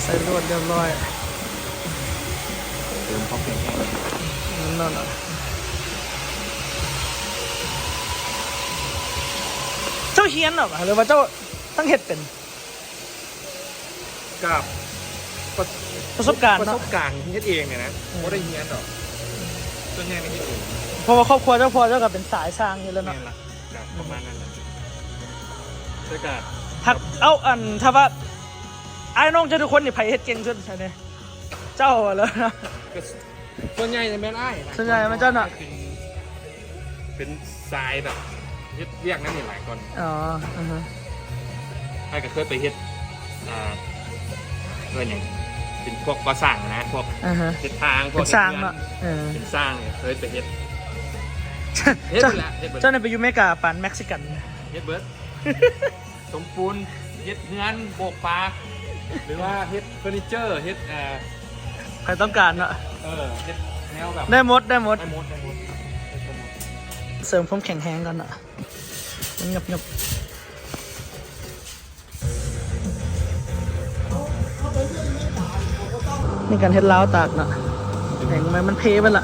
ໃສ່ລວດຮຽບຮ້ອຍ. ເຕີມຄວາມແຂງແຮງ. ແນ່ນອນ. ເຈົ້າຮຽນເນາະ ຫຼືວ່າເຈົ້າຕັ້ງເຮັດເປັນ? ກັບປະ ປະສົບການເນາະ ປະສົບການເຮັດເອງນີ້ນະ. ອືມ ບໍ່ໄດ້ຮຽນດອກ ສ່ວນໃຫຍ່ເຮັດເອງ ເພາະວ່າຄອບຄົວເຈົ້າພໍ່ເຈົ້າກໍເປັນສາຍຊ່າງຢູ່ແລ້ວເນາະ. ແມ່ນລະ ກໍປະມານນັ້ນແຫຼະ. ແຕ່ກໍ ເອົາ ອັນ ຖ້າວ່າອ້າຍນ້ອງເຈົ້າທຸກຄົນນີ້ ໃຜເຮັດເກັ່ງສຸດຊະນີ້? ເຈົ້າເລີຍ. ກໍສ່ວນໃຫຍ່ແມ່ນອ້າຍນະ ສ່ວນໃຫຍ່ແມ່ນເຈົ້າເນາະ. ເປັນ ເປັນສາຍແບບເຮັດວຽກນັ້ນນີ້ຫຼາຍກ່ອນ. ອໍ ອືຮຶ ອ້າຍກໍເຄີຍໄປເຮັດ ອ່າ ເອີ້ນຫຍັງ ເປັນພວກກໍ່ສ້າງນະ ພວກ ອືຮຶ ເຮັດທາງ ພວກເຮັດເຮືອນ ເປັນຊ່າງເນາະ. ເອີ ເປັນຊ່າງ ເຄີຍໄປເຮັດ ເຮັດ ເຈົ້າ ແຫຼະ ເຮັດເບິດ. ເຈົ້ານີ້ໄປຢູ່ເມກາປານເມັກຊິກັນ ເຮັດເບິດ. ສົມປູນ ເຮັດເຮືອນ ໂບກປາ ຫຼືວ່າເຮັດເຟີນີເຈີ ເຮັດ ເອີ ໃຜຕ້ອງການເນາະ. ເອີ ເຮັດແນວແບບ ໄດ້ໝົດ ໄດ້ໝົດ ໄດ້ໝົດ ໄດ້ໝົດ ເສີມຄວາມແຂງແຮງກ່ອນເນາະ. ມັນຫຍັບໆ ນີ້ການເຮັດລາວຕາກເນາະ ແຂງໄປ ມັນເພໄປລະ.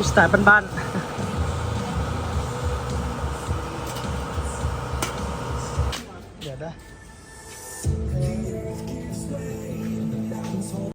ສະໄຕລ໌ບ້ານໆ.